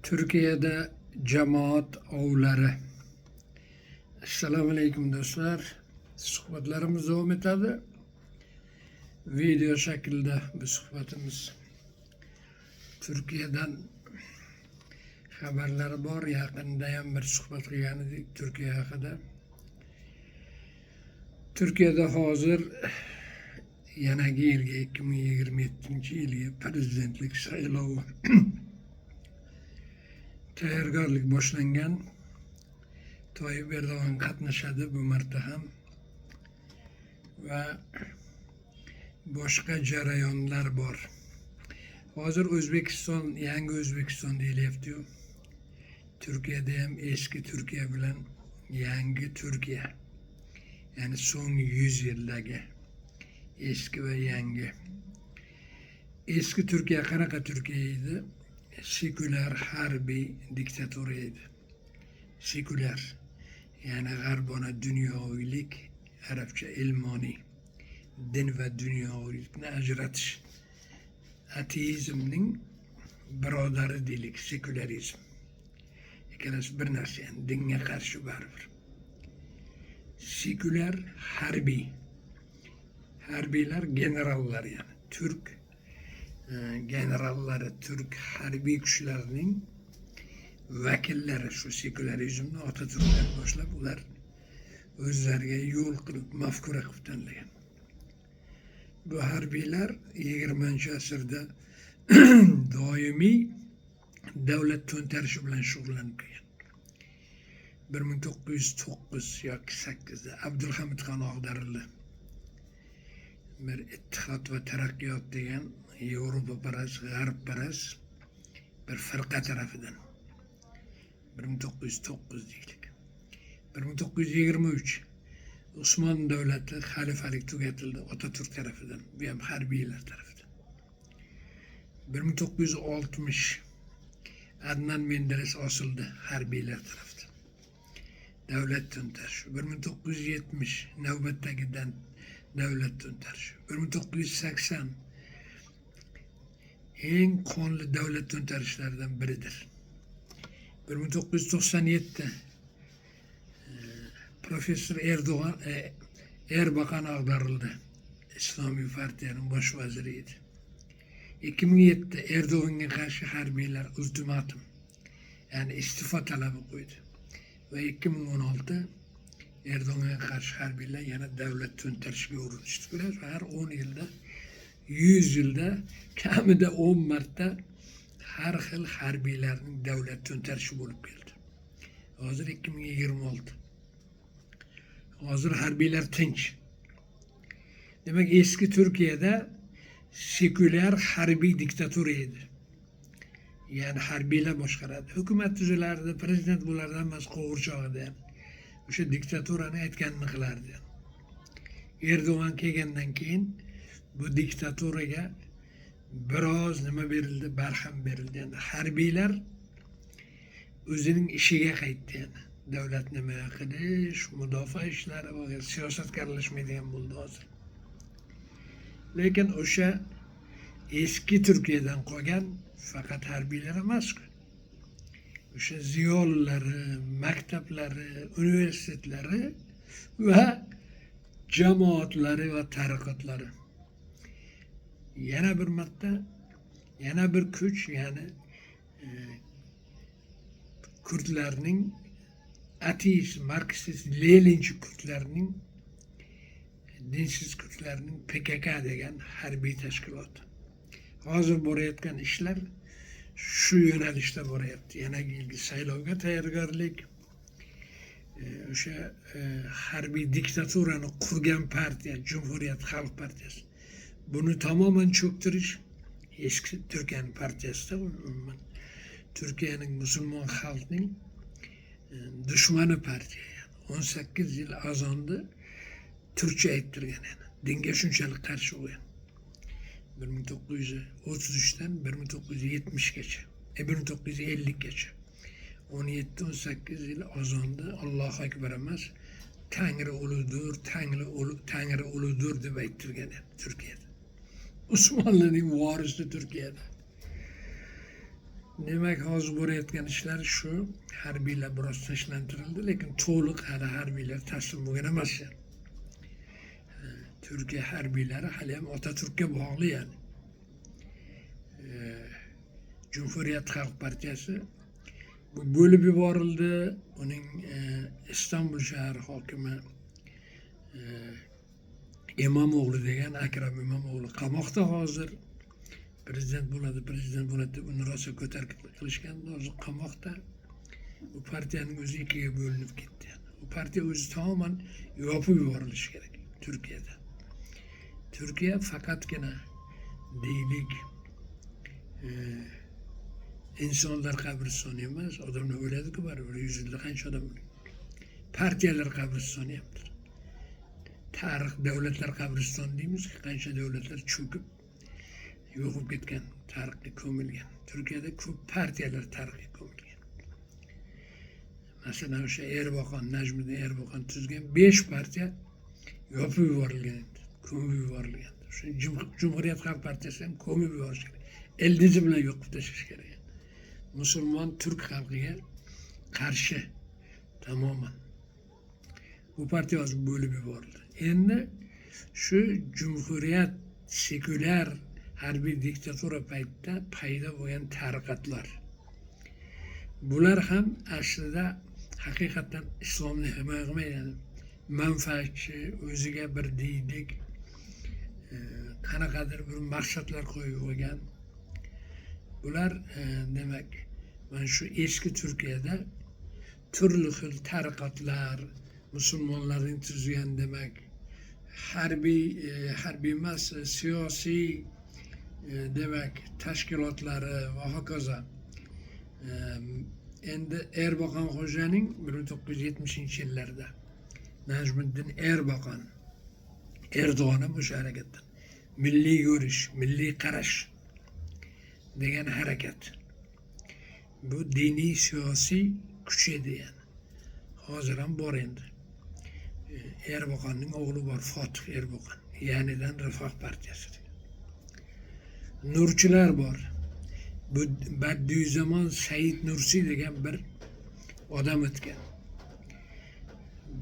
Turkiyada jamoat ovlari. Assalomu alaykum, do'stlar. Suhbatlarimiz davom etadi. Video shaklida bu suhbatimiz. Turkiyadan xabarlar bor. Yaqinda ham bir suhbat qilgan edik Turkiya haqida. Turkiyada hozir yanagi yilga, 2027-yilga prezidentlik saylovi tayyorgarlik boshlangan. Toyib Erdo'g'an qatnashadi bu marta ham va boshqa jarayonlar bor. Hozir O'zbekiston, yangi O'zbekiston deyilyapti-yu. Turkiyada ham eski Turkiya bilan yangi Turkiya. Ya'ni so'nggi 100 yildagi eski va yangi. Eski Turkiya qanaqa Turkiya edi? Sekulyar harbiy diktatura edi. Sekulyar, ya'ni g'arbona dunyoviylik, arabcha ilmoniy, din va dunyoviylikni ajratish. Ateizmning birodari deylik sekulyarizm. Ikkalasi bir narsa, ya'ni dinga qarshi baribir. Sekulyar harbiy. Harbiylar generallar, ya'ni turk generallari, turk harbiy kuchlarining vakillari shu sekularizmni Otaturkdan boshlab ular o'zlariga yo'l qilib, mafkura qilib tanlagan. Bu harbiylar 20-asrda doimiy davlat to'ntarishi bilan shug'ullanib kelgan. 1909 yoki 8da Abdulhamid xon ag'darildi. Bir Ittihod va Taraqqiyot degan Yevropaparast, g'arbparast bir firqa tarafidan. 1909 deylik. 1923 Usmon davlati, xalifalik tugatildi Otaturk tarafidan. Bu ham harbiylar tarafidan. 1960 Adnan Menderes osildi harbiylar tarafidan. Davlat to'ntarishi. 1970 navbatdagidan davlat to'ntarishi. 1980 eng qonli davlat to'ntarishlaridan biridir. 1997 professor Erdo'g'an, Erbaqan ag'darildi. Islomiy partiyaning bosh vaziri edi. 2007 Erdo'g'anga qarshi harbiylar ultimatum, ya'ni iste'fo talabi qo'ydi. Va 2016 Erdo'g'anga qarshi harbiylar yana davlat to'ntarishiga urinishdi. Ko'rasiz, har 10 yilda, 100 yilda kamida 10 marta har xil harbiylarning davlat to'ntarishi bo'lib keldi. Hozir 2026. Hozir harbiylar tinch. Demak, eski Turkiyada sekulyar harbiy diktatura edi. Ya'ni harbiylar boshqaradi. Hukumat tuzilardi, prezident bo'lardi, hammasi qo'g'irchoq edi. Yani. O'sha diktaturani aytganini qilardi. Erdo'g'an kelgandan keyin bu diktaturaga biroz nima berildi, barham berildi. Yani harbiylar o'zining ishiga qaytdi yani. Davlat nima qilish, mudofaa ishlari va siyosatga aralashmaydigan bo'ldi hozir. Lekin o'sha eski Turkiyadan qolgan faqat harbiylar emas. O'sha ziyolilari, maktablari, universitetlari va jamoatlari va tariqatlari. Yana bir marta, yana bir kuch, ya'ni kurdlarning ateist, marksist, leninchi kurdlarning, dinsiz kurdlarning PKK degan harbiy tashkiloti. Hozir borayotgan ishlar shu yo'nalishda boryapti. Yana yilgi saylovga tayyorgarlik, o'sha harbiy diktaturani qurgan partiya, Jumhuriyat Xalq partiyasi. Buni tamoman cho'ktirish eski Turkiyaning partiyasida, umuman Turkiyaning musulmon xalqning dushmani partiya. Yani. 18 yil azonni turkcha ayttirgan yani. Dinga shunchalik qarshi bo'lgan. 1933dan 1970gacha, 1950gacha 17-18 yil azonni Allohu akbar emas, Tangri uludur, Tangri ulu, Tangri uludur deb ayttirgan yani Turkiyada. Usmonlining vorisi Turkiyada. Demak, hozir bo'layotgan ishlar shu. Harbiylar biroz tinchlantirildi, lekin to'liq hali harbiylar taslim bo'lgan emas. Turkiya harbiylari haliyam Otaturkka bog'li yani. Cumhuriyet Xalq Partiyasi bu bo'lib yuborildi. Uning Istanbul shahar hokimi Imamoğlu degan Akram Imamoğlu qamoqda hozir. Prezident bo'ladi, prezident bo'ladi deb uni rosa ko'tarib qilishgan, hozir qamoqda. Bu partiyaning o'zi ikkiga bo'linib ketdi. Yani. Bu partiya o'zi tamoman yopib yuborilishi kerak Turkiyada. Turkiya faqatgina deylik insonlar qabristoni emas, odamlar o'ladi-ku baribir, 100 yilda qancha odam o'ladi. Partiyalar qabristoni hamdir. Tarix, davlatlar qabristoni deymiz, qancha davlatlar cho'kib yo'qolib ketgan, tarixga ko'milgan. Turkiyada ko'p partiyalar tarixga ko'milgan. Masalan, o'sha Erboqon, Najmiddin Erboqon tuzgan 5 partiya yopib yuborilgan edi, ko'mib yuborilgan. Shu Jumhuriyat Xalq Partiyasi ham ko'mib yuborish kerak. Ildizi bilan yo'q qilib tashlash kerak. Musulmon turk xalqiga qarshi tamoman. Bu partiya hozir bo'lib yuborildi. Endi shu Jumhuriyat sekulyar harbiy diktatura paytida paydo bo'lgan tariqatlar. Bular ham aslida haqiqatdan islomni himoya qilmaydi. Yani manfaatchi, o'ziga bir deylik, qanaqadir bir maqsadlar qo'yib qo'ygan. Bular demak, mana shu eski Turkiyada turli xil tariqatlar, musulmonlarning tuzgan demak harbiy harbiy emas, siyosiy demak tashkilotlari va hokazo. Endi Erboqon xo'janing 1970-yillarda Najmiddin Erboqon, Erdo'g'on ham o'sha harakatdan. Milliy yurish, milliy qarash degan harakat. Bu diniy siyosiy kuch edi yani. Hozir ham bor endi. Erboqonning o'g'li bor, Fotih Erboqon. Yanidan Refah partiyasi. Nurchilar bor. Bu Badiüzzaman Said Nursiy degan bir odam o'tgan.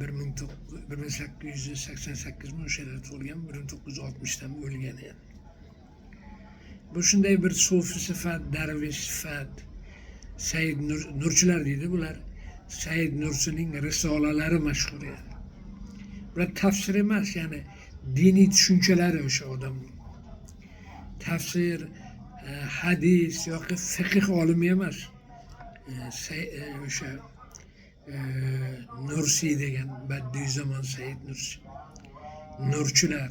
1888 mi o'shalar tug'ilgan, 1960da o'lgan yani. Bu shunday bir sufi sifat, darvish sifat, Said Nur, Nurchilar deydi bular. Said Nursining risolalari mashhur yani. Bular tafsir emas, ya'ni diniy tushunchalari o'sha odamning. Tafsir, hadis yoki fiqh olimi emas. O'sha Nursiy degan Badiüzzaman Said Nursiy. Nurchilar.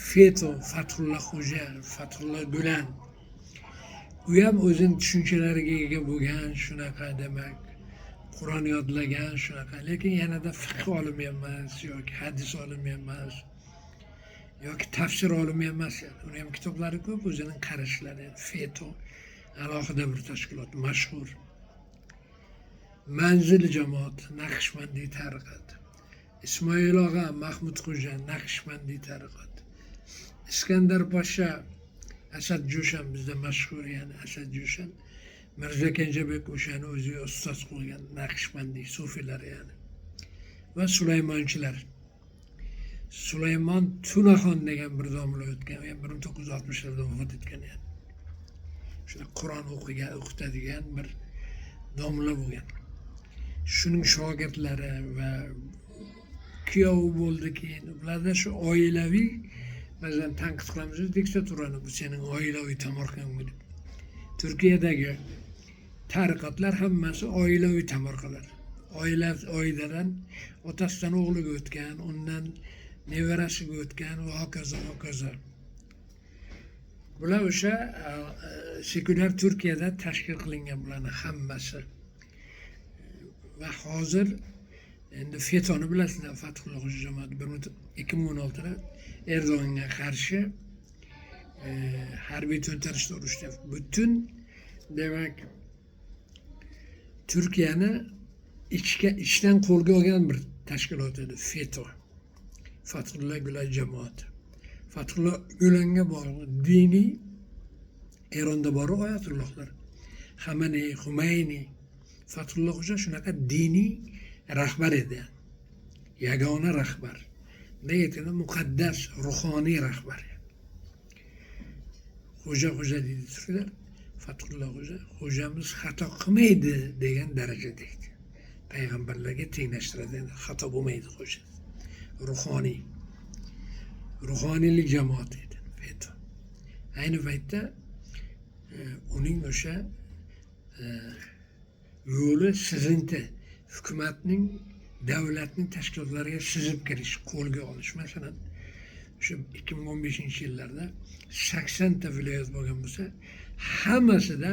FETÖ, Fathullah Xo'ja, Fathullah Gulen. U ham o'zini tushunchalariga ega bo'lgan, shunaqa demak, Qur'on yodlagan shunaqa, lekin yanada fiqh olimi emas yoki hadis olimi emas yoki tafsir olimi emas. Yani. Uni ham kitoblari ko'p, o'zining qarashlari. FETÖ alohida bir tashkilot, mashhur. Manzil jamoat, Naqshbandiy tariqat. Ismoil og'a, Mahmud Xo'ja, Naqshbandiy tariqat. Iskandar Pasha, Asad Jo'shan bizda mashhur, ya'ni Asad Jo'shan Mirzo Kenjabek o'shani o'ziga ustoz qo'ygan Naqshbandiy sufiylar ya'ni. Va Sulaymonchilar. Sulaymon Tunaxon degan bir domla o'tgan, u ham 1960larda vafot etgan yani. Shunda Qur'on o'qigan, o'qitadigan bir domla bo'lgan. Shuning shogirdlari va kuyovi bo'ldi keyin. Ularda shu oilaviy, ba'zan tanqid qilamiz diktaturani, bu sening oilaviy tomorqangmi deb. Turkiyadagi tariqatlar hammasi oilaviy tomorqalar. Oila oiladan otasidan o'g'liga o'tgan, undan nevarasiga o'tgan va hokazo hokazo. Bular o'sha sekulyar Turkiyada tashkil qilingan bularni hammasi. Va hozir endi FETÖni bilasizlar, Fathulloh Xo'ja jamoati 2016da Erdo'g'onga qarshi harbiy to'ntarishda urushdi. Butun demak Turkiyani ichga ichdan qo'lga olgan bir tashkilot edi FETÖ. Fathullah Gulen jamoati. Fathullah Gulenga bog'liq diniy Eronda boru oyatullohlar. Xamenei, Xumayni, Fathulloh Xo'ja shunaqa diniy rahbar edi. Yagona rahbar. Bunday aytganda muqaddas ruhoniy rahbar. Xo'ja xo'ja deydi turklar. Fathulloh Xo'ja, xo'jamiz xato qilmaydi degan darajada edi. Payg'ambarlarga tenglashtiradi, xato bo'lmaydi xo'ja. Ruhoniy. Ruhoniylik jamoati edi FETÖ. Ayni paytda uning o'sha yo'li sizinti, hukumatning, davlatning tashkilotlariga sizib kirish, qo'lga olish. Masalan, o'sha 2015-yillarda 80 ta viloyat bo'lgan bo'lsa, hammasida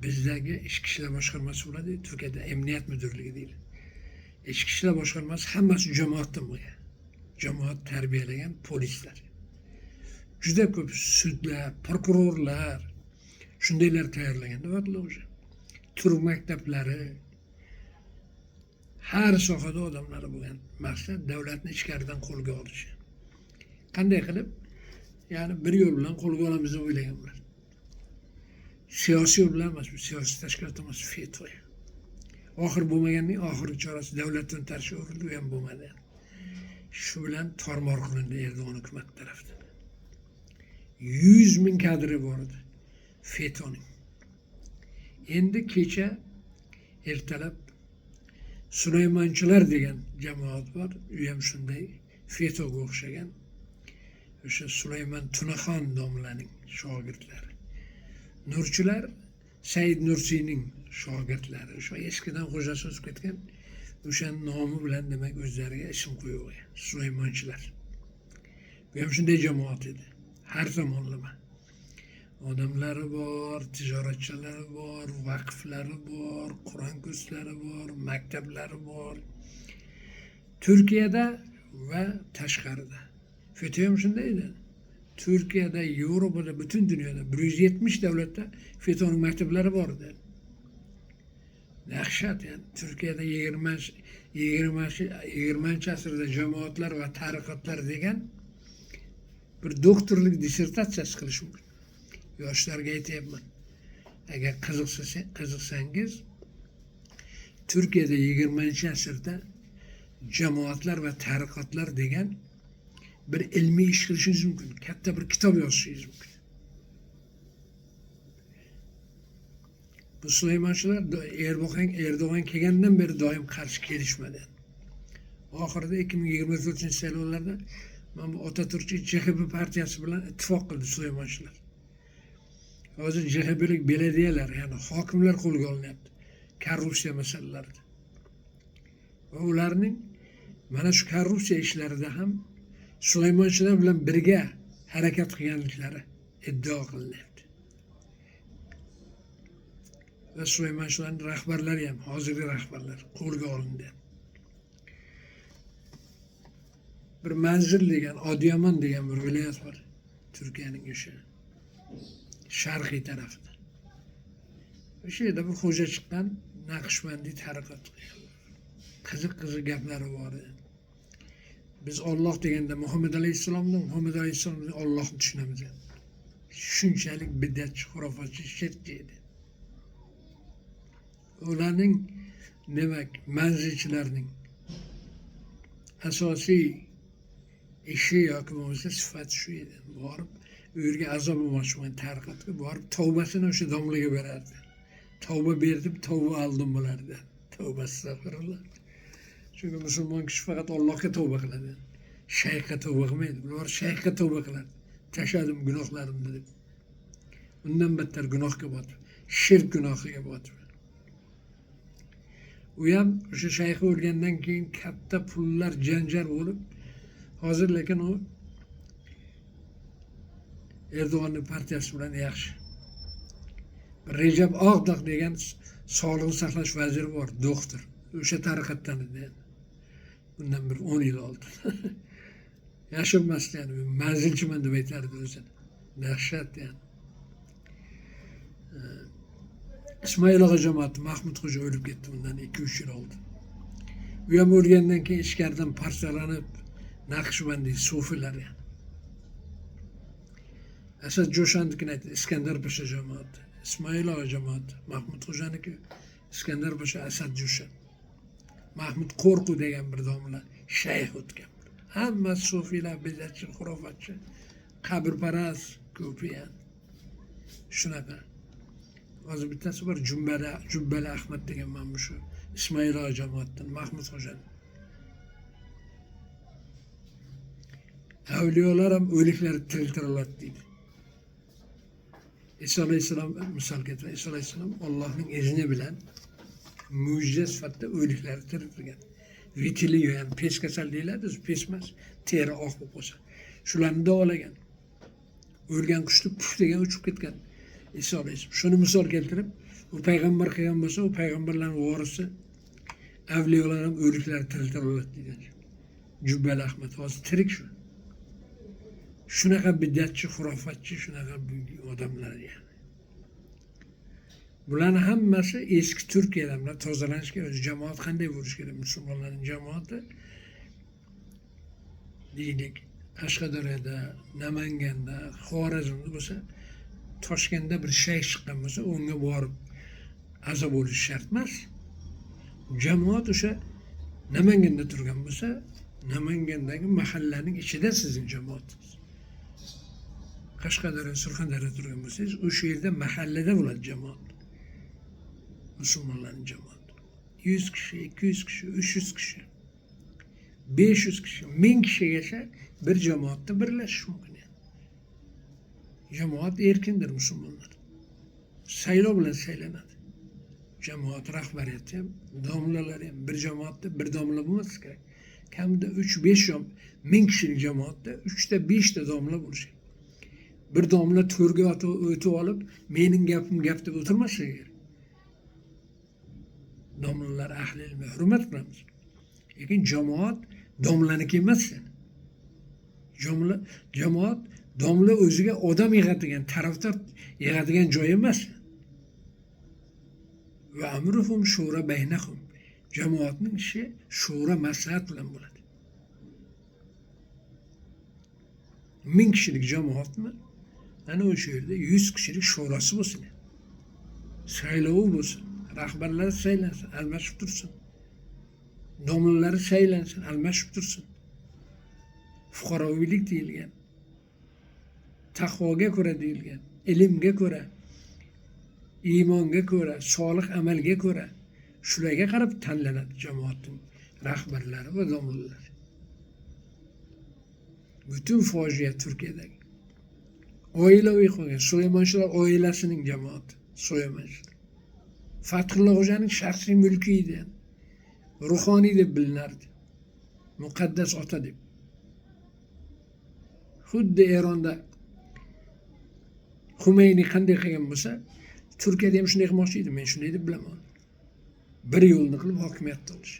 bizdagi ichki ishlar boshqarmasi bo'ladi, Turkiyada emniyat mudurligi deyiladi. Ichki ishlar boshqarmasi hammasi jamoatdan bo'lgan. Jamoat tarbiyalagan polislar. Juda ko'p sudlar, prokurorlar shundaylar tayyorlagan o'sha. Turk maktablari, har sohada odamlari bo'lgan. Maqsad davlatni ichkaridan qo'lga olish. Qanday qilib? Ya'ni bir yo'l bilan qo'lga olamiz deb o'ylagan ular. Siyosiy yo'l bilan emas, bu siyosiy tashkilot emas, FETÖ. Oxir bo'lmaganning oxirgi chorasi davlat to'ntarishiga urildi, u ham bo'lmadi. Shu bilan tormor qilindi Erdo'g'on hukumati tarafidan. 100 ming kadri bor edi FETÖ'ning. Endi kecha ertalab Sulaymonchilar degan jamoat bor, u ham shunday FETÖ'ga o'xshagan. O'sha Sulaymon Tunaxon domlaning shogirdlari. Nurchilar Said Nursiyning shogirdlari. O'sha eskidan xo'jasi o'tib ketgan, o'sha nomi bilan demak o'zlariga ism qo'yib qo'ygan Sulaymonchilar. Bu ham shunday jamoat edi. Har tomonlama. Odamlari bor, tijoratchilari bor, vaqflari bor, Qur'on kurslari bor, maktablari bor. Turkiyada va tashqarida. FETÖ ham shunday edi. Turkiyada, Yevropada, butun dunyoda 170 davlatda FETÖ'ning maktablari bor edi. Dahshat, ya'ni Turkiyada 20-asrda jamoatlar va tariqatlar degan bir doktorlik dissertatsiyasi qilish mumkin. Yoshlarga aytyapman. Agar qiziqsangiz, Turkiyada 20-asrda jamoatlar va tariqatlar degan bir ilmiy ish qilishingiz mumkin. Katta bir kitob yozishingiz mumkin. Bu Sulaymonchilar Erdo'g'on kelgandan beri doim qarshi kelishmadi. Oxirida 2024-saylovlarda mana bu Otaturkchi CHP partiyasi bilan ittifoq qildi Sulaymonchilar. Hozir CHP'lik belediyalar, ya'ni hokimlar qo'lga olinyapti korrupsiya masalalarida. Va ularning mana shu korrupsiya ishlarida ham Sulaymonchilar bilan birga harakat qilganliklari iddao qilinyapti. Va Sulaymonchilarning rahbarlari ham, hozirgi rahbarlar qo'lga olindi. Bir manzil degan, Odiyomon degan bir viloyat bor. Turkiyaning o'sha sharqiy tarafida. O'sha yerda bir xo'ja chiqqan, Naqshbandiy tariqat. Qiziq-qiziq gaplari bor edi. Biz Alloh deganda Muhammad alayhissalomni, Muhammad alayhissalomni Allohni tushunamiz. Shunchalik bid'atchi, xurofatchi, shirkchi edi. Ularning demak manzilchilarning asosiy ishi yoki bo'lmasa sifati shu edi. Borib u yerga a'zo bo'lmoqchi bo'lgan tariqatga borib tavbasini o'sha domlaga berardi. Tavba berdim, tavba oldim bo'lardi. Tavba astag'firulloh. Chunki musulmon kishi faqat Allohga tavba qiladi. Shayxga tavba qilmaydi. Ular shayxga tavba qiladi. Tashladim gunohlarimni deb. Undan battar gunohga botib, shirk gunohiga botib. U ham o'sha shayxi o'lgandan keyin katta pullar janjal bo'lib, hozir lekin u Erdo'g'onning partiyasi bilan yaxshi. Rejab Og'doq degan sog'liqni saqlash vaziri bor, doktor. O'sha tariqatdan edi. Bundan bir 10 yil oldin. Yashirmasdi, yani manzilchiman deb aytardi o'zini. Dahshat yani. Ismoil og'a jamoati Mahmud Xo'ja o'lib ketdi bundan 2-3 yil oldin. U ham o'lgandan keyin ichkaridan parchalanib Naqshbandiy sufilar yani. Asad Jo'shannikini aytdi, Iskandar Pasha jamoati, Ismoil og'a jamoati, Mahmud Xo'janiki, Iskandar Pasha, Asad Jo'shan. Mahmud Qo'rquv degan bir domla shayx o'tgan. Hammasi sufiylar, bidatchi, xurofatchi, qabrparast ko'pi yani. Shunaqa. Hozir bittasi bor, Jubbali Ahmad degan mana shu Ismoil og'a jamoatdan, Mahmud Xo'jani. Avliyolar ham o'liklarni tiriltira oladi deydi. İsa alayhissalom misol keltiradi. İsa alayhissalom Allohning izni bilan mo'jiza sifatida o'liklarni tiriltirgan. Vitiligo, ya'ni pes kasal deyiladi, o'zi pes emas, teri oq bo'lib qolsa. Shularni davolagan. O'lgan qushni puf degan uchib ketgan İsa alayhissalom. Shuni misol keltirib, u payg'ambar qilgan bo'lsa, u payg'ambarlarning vorisi avliyolar ham o'liklarni tiriltira oladi degan. Jubbali Ahmad hozir tirik shu. Shunaqa bidatchi, xurofatchi, shunaqa odamlar yani. Bularni hammasi eski Turkiyadan bilan tozalanish kerak. O'zi jamoat qanday bo'lishi kerak? Musulmonlarning jamoati deylik, Qashqadaryoda, Namanganda, Xorazmda bo'lsa, Toshkentda bir shayx chiqqan bo'lsa, unga borib a'zo bo'lish shart emas. Jamoat o'sha Namanganda turgan bo'lsa, Namangandagi mahallaning ichida sizning jamoatingiz. Qashqadaryo, Surxondaryoda turgan bo'lsangiz, o'sha yerda mahallada bo'ladi jamoat. Musulmonlarning jamoati. 100 kishi, 200 kishi, 300 kishi, 500 kishi, 1000 kishigacha bir jamoatda birlashish mumkin. Jamoat erkindir musulmonlar. Saylov bilan saylanadi. Jamoat rahbariyati ham, domlalari ham bir jamoatda bir domla bo'lmasi kerak. Kamida 3-5 1000 kishilik jamoatda 3ta 5ta domla bo'lishi kerak. Bir domla to'rga o'tib olib, mening gapim gap deb o'tirmasligi kerak. Domlalar ahli ilmga hurmat qilamiz. Lekin jamoat domlaniki emas. Jamoat domla o'ziga odam yig'adigan, tarafdor yig'adigan joy emas. Va amruhum shura baynahum. Jamoatning ishi shura maslahat bilan bo'ladi. 1000 kishilik jamoatmi? Ana o'sha yerda 100 kishilik shurasi bo'lsin. Saylovi bo'lsin, rahbarlari saylansin, almashib tursin. Domlalari saylansin, almashib tursin. Fuqaroviylik deyilgan, taqvoga ko'ra deyilgan, ilmga ko'ra, iymonga ko'ra, solih amalga ko'ra, shularga qarab tanlanadi jamoatning rahbarlari va domlalari. Butun fojia Turkiyadagi. Oilaviy qolgan Sulaymonchilar oilasining jamoati, Sulaymonchilar. Fathullo Xo'janing shaxsiy mulki edi. Ruhoniy deb bilinardi. Muqaddas ota deb. Xuddi Eronda Xumayni qanday qilgan bo'lsa, Turkiyada ham shunday qilmoqchi edi. Men shunday deb bilaman. Bir yo'lni qilib hokimiyatda olish.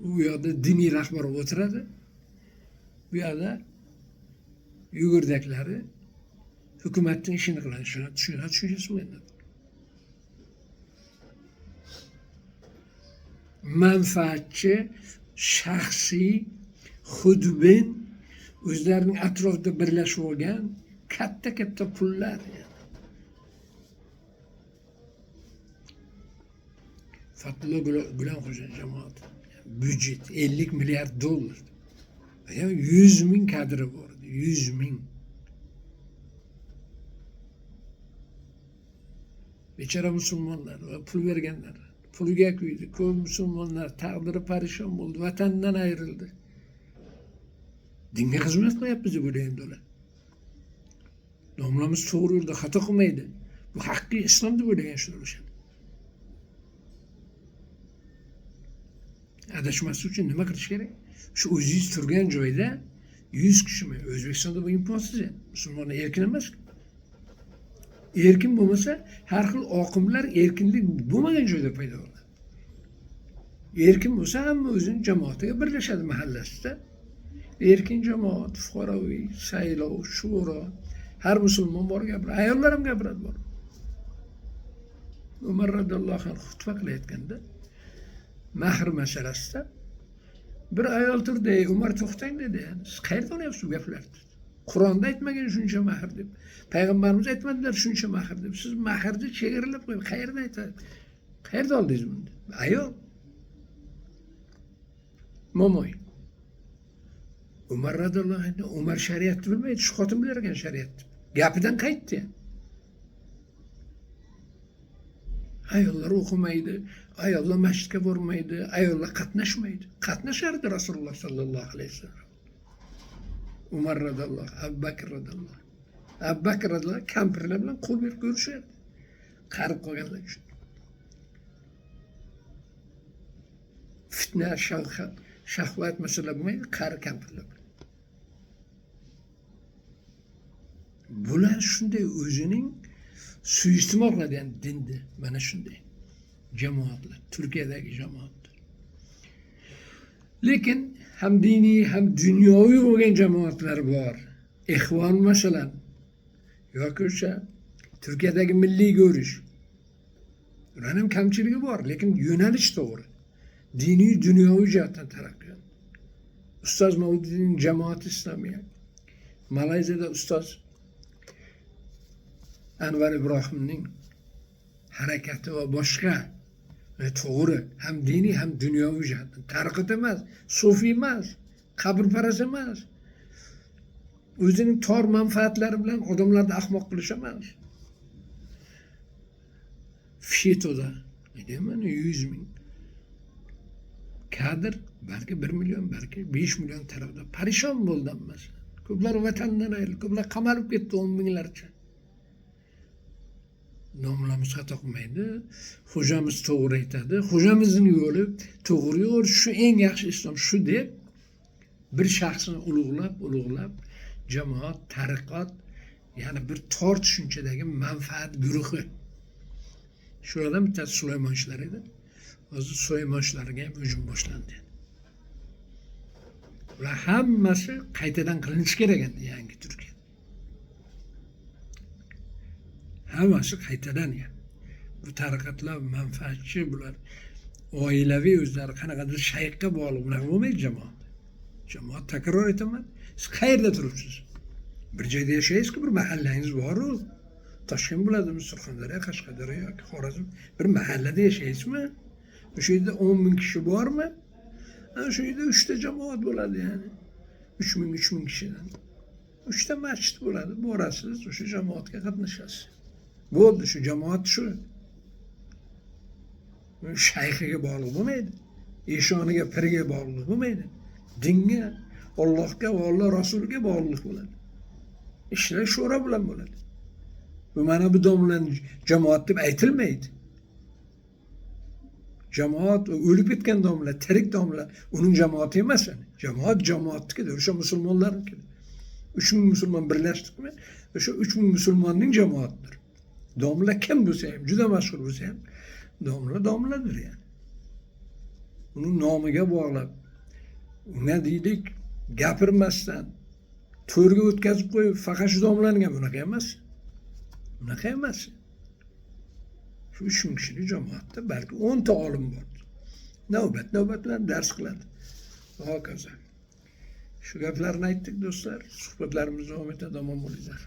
U yoqda diniy rahbar o'tiradi. Bu yoqda yugurdaklari hukumatning ishini qiladi. Shuni tushunchasi bu endi. Manfaatchi, shaxsiy, xudbin, o'zlarining atrofida birlashib olgan katta-katta pullar. Fathullo Gulen Xo'ja jamoati byudjet 50 milliard dollar. Yani 100 ming kadri bor edi, 100 ming. Bechora musulmonlar va pul berganlar pulga kuydi. Ko'p musulmonlar taqdiri parishon bo'ldi, vatandan ayrildi. Dinga xizmat qilyapmiz deb o'ylaydi ular. Domlamiz to'g'ri yo'lda, xato qilmaydi. Bu haqiqiy islom deb o'ylagan shular o'shani. Adashmaslik uchun nima qilish kerak? Shu o'zingiz turgan joyda 100 kishimi? O'zbekistonda bu imkonsiz. Musulmonlar erkin emas. Erkin bo'lmasa, har xil oqimlar erkinlik bo'lmagan joyda paydo bo'ladi. Erkin bo'lsa, hamma o'zining jamoatiga birlashadi mahallasida. Erkin jamoat, fuqaroviy, saylov, shuro, har musulmon bor gapiradi, ayollar ham gapiradi bor. Umar radhiyallohu anhu xutba qilayotganda mahr masalasida bir ayol turdi, Umar to'xtang dedi. Yani, siz qayerdan olyapsiz bu gaplarni? Qur'onda aytmagan shuncha mahr deb. Payg'ambarimiz aytmadilar shuncha mahr deb. Siz mahrni chegaralab qo'yib, qayerda aytadi? Qayerda oldingiz buni? Ayol. Momoy. Umar radhiyallohu anhu, Umar shariatni bilmaydi, shu xotin bilar ekan shariatni. Gapidan qaytdi. Ayollar o'qimaydi, ayollar masjidga bormaydi, ayollar qatnashmaydi. Qatnashardi Rasululloh sallallohu alayhi vasallam. Umar radhiyallohu, Abu Bakr radhiyallohu. Abu Bakr radhiyallohu kampirlar bilan qo'l berib ko'rishardi. Qarib qolganlar uchun. Fitna, shahvat masala bo'lmaydi, qari kampirlar bilan. Bular shunday o'zining suiiste'mol qiladigan dinni, mana shunday jamoatlar, Turkiyadagi jamoatlar. Lekin ham diniy, ham dunyoviy bo'lgan jamoatlar bor. Ixvon masalan, yoki o'sha Turkiyadagi milliy ko'rish. Ularning ham kamchiligi bor, lekin yo'nalish to'g'ri. Diniy, dunyoviy jihatdan taraqqiyot. Ustoz Mavdudiyning jamoati islomiya. Malayziyada ustoz Anvar Ibrohimning harakati va boshqa to'g'ri, ham diniy ham dunyoviy jihatdan tariqat emas, sufiy emas, qabrparast emas. O'zining tor manfaatlari bilan odamlarni ahmoq qilish emas. FETÖ'da deyman 100 ming kadr, balki 1 million, balki 5 million tarafda parishon bo'ldi hammasi. Ko'plar vatandan ayrildi, ko'plar qamalib ketdi 10 minglarcha. Domlamiz xato qilmaydi, xo'jamiz to'g'ri aytadi, xo'jamizning yo'li to'g'ri yo'l, shu eng yaxshi islom shu deb bir shaxsni ulug'lab, ulug'lab jamoat, tariqat, ya'ni bir tor tushunchadagi manfaat guruhi. Shulardan bittasi Sulaymonchilar edi. Hozir Sulaymonchilarga ham hujum boshlandi. Ular hammasi qaytadan qilinishi kerak endi yangi Turkiya. Hammasi qaytadan yani. Bu tariqatlar manfaatchi, bular oilaviy o'zlari qanaqadir shayxga bog'liq, bunaqa bo'lmaydi jamoat. Jamoat takror aytaman, siz qayerda turibsiz? Bir joyda yashaysizku, bir mahallangiz bor-u. Toshkent bo'ladimi, Surxondaryo, Qashqadaryo yoki Xorazm, bir mahallada yashaysizmi? O'sha yerda 10 ming kishi bormi? O'sha yerda 3 ta jamoat bo'ladi yani. 3 ming, 3 ming kishidan. 3 ta masjid bo'ladi. Borasiz, o'sha jamoatga qatnashasiz. Bo'ldi, shu jamoat shu. Shayxiga bog'liq bo'lmaydi. Eshoniga, piriga bog'liq bo'lmaydi. Dinga, Allohga va Alloh rasuliga bog'liq bo'ladi. Ishlar sho'ra bilan bo'ladi. Bu mana bu domlan jamoat deb aytilmaydi. Jamoat o'lib ketgan domla, tirik domla, uning jamoati emas. Jamoat jamoatnikidir, o'sha musulmonlarnikidir. 3 ming musulmon birlashdikmi? O'sha 3 ming musulmonning jamoatidir. Domla kim bo'lsa ham, juda mashhur bo'lsa ham, domla domladir yani. Uning nomiga bog'lab, unga deylik, gapirmasdan to'rga o'tkazib qo'yib, faqat shu domlaning bunaqa emas. Bunaqa emas. Shu 3 ming kishilik jamoatda balki 10 ta olim bor. Navbat navbat bilan dars qiladi. Va hokazo. Shu gaplarni aytdik do'stlar. Suhbatlarimiz davom etadi. Omon bo'linglar.